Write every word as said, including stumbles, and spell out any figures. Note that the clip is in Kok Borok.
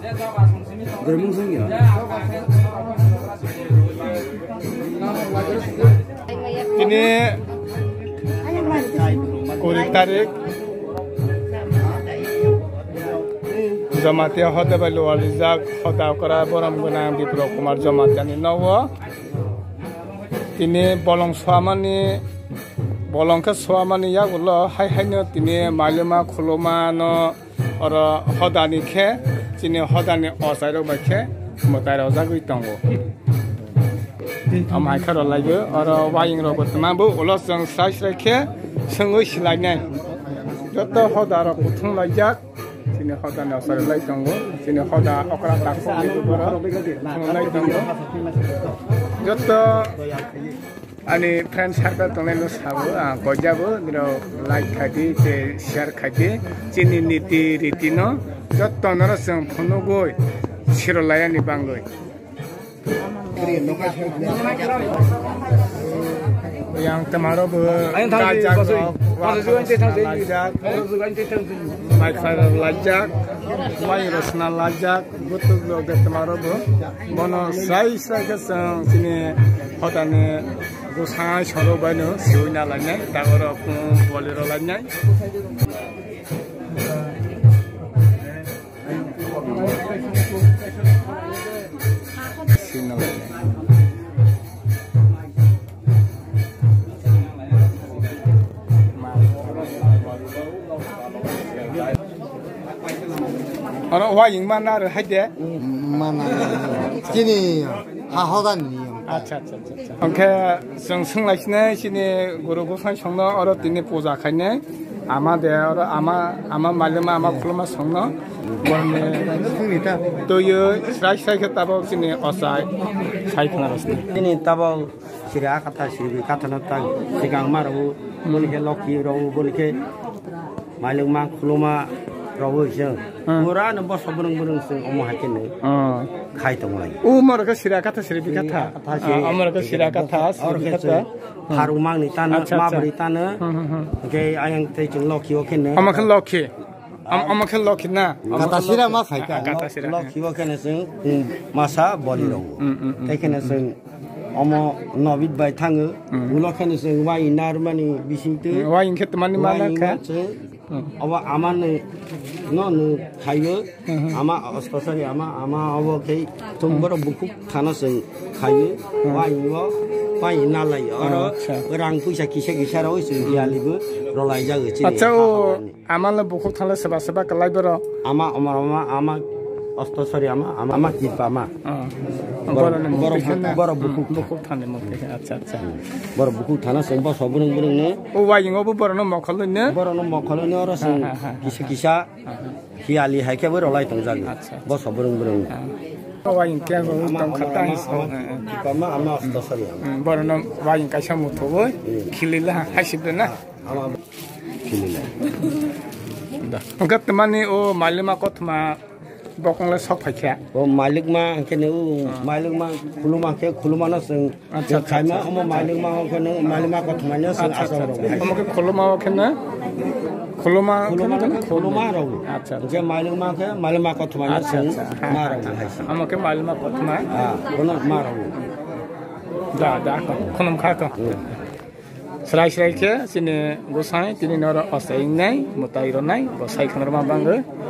Tini kuri tarik Jamatia hoda bai luar rijak hoda okra borom gwnang Bipro Kumar Jamatia ni nogo. Tini bolong suamani, bolong khe suamani yagulo hai haino tini mailima khuluma no oro hodani khe chini hodani ochairok bai khe mwtai rojagwi tongo. Omo hai khe rwlaibo oro waying rok bo twma bo ulo chwng srai srai khe swngwi silainai. Joto hoda rok kuthung laijak. Chini hoda ni asari lai tongo. Chini hoda okra takhuk ni borok thunglai tongo. Joto ani friend circle tongnai no sabo, ah, kojabo, niro like khaidi, te share khaidi. Chini niti riti no joto noro chwng phunugwi siro laiya ni bangwi. Yang temaro bo ayang thang si, kajak bosoi. Rok, bosoi sugan te thang si. Lajak. Bosoi sugan te thang si. Mai khlai rok lajak, mai rosna lajak, gutuk rok de temaro bo. Bono sai sai khe chwng chini hodani bwsai soro bai no siwi na lainai, dagoro kung boli rok lainai. Oro waying mana aro hai de? Mana. Chini ha hodan ni. Acha, acha, acha, acha. Oke, chwng swnglaisine chini guru bwsai songno oro tini puja khainai. Ama de oro ama, ama malima, ama khuluma songno. Borni tuyo srai srai khe tabok chini ochai sai khna rosni. Chini tabok sira katha siri kathano tang sikang maro boni khe lokhi ro boni khe mailima khuluma ro se. Hmm. Mura no boso burung burung se omo hai khe no. Hmm. Khai tong lai. O moro khe sira katha siri bi katha. Sira katha siri. Ah, o moro khe sira katha siri bi katha. Pharung mangni tano, acha, acha, mabri tano. Hmm, hmm, hmm. Hwnkhe ayang tei chwng lokhi o khe no. Omo khe lokhi. Am-, omo khe lokhi na? Kata sira ma khai ka. Ah, kata sira. Lokhi o khe no chwng, hmm, masa boli rw. Hmm, hmm, hmm, hmm. Tei khe no chwng omo nobit bai thango. Hmm. Ulo khe no chwng wai narmani bising twi. Hmm, wai hwnkhe twmani mana kha. Wai no chwng, hmm, obo ama no, no, no khaio. Hmm. Ama osto sari ama, ama obo khe chwng borok bukhuk thana chwng khaio. Hmm. Wai o, wai nalai oro. Acha. Rang puisa kisa kisa rw chwng, hmm, yali bo rwlai jago chini. Acha, o. Ama le bukhuk thangla seba seba kwlai borok. Ama, ama, ama, ama osto sori ama, ama, ama kirpa ama. Ah. Borok, borok, borok bukhuk thani mukti. Acha, acha. Borok bukhuk thana se boso burung burung no. O waying obo borok no mokhol no. Borok no mokhol no oro se, ha, ha, ha, kisa, ha, kisa. Ha, ha. Hiyali hai khe borok lai tong jago. Acha, acha. Boso burung burung. Ha. O waying khe bo tong kha tang so. Kirpa ama, ama osto sori ama. Hmm, borok no waying kaisa muthuwi, hmm, khilila ha, hasibla na. Ama. Hwnwi lai. Da. Hwnkhe twmani o mailima kothoma bokong le sok phaikha. O mailima hwnkhe no, ah, mailima khuluma khe khuluma no chwng, acha, acha, khaima, acha, omo mailima hwnkhe no mailima kothoma no chwng, acha, acha, achang rok. Omo khe khuluma o khe no, khuluma, khuluma no khe khuluma rok. Acha, acha. Hwnkhe mailima khe mailima kothoma no, acha, chwng, acha, ha, ma rok hai se. Omo khe mailima kothoma. Ah, bono ma rok. Da, da, khunum kha ko. Hmm. Srai srai khe chini bwsai tini noro ochai wngnai, mwtai rwnai, bo sai khwnarma bangwi.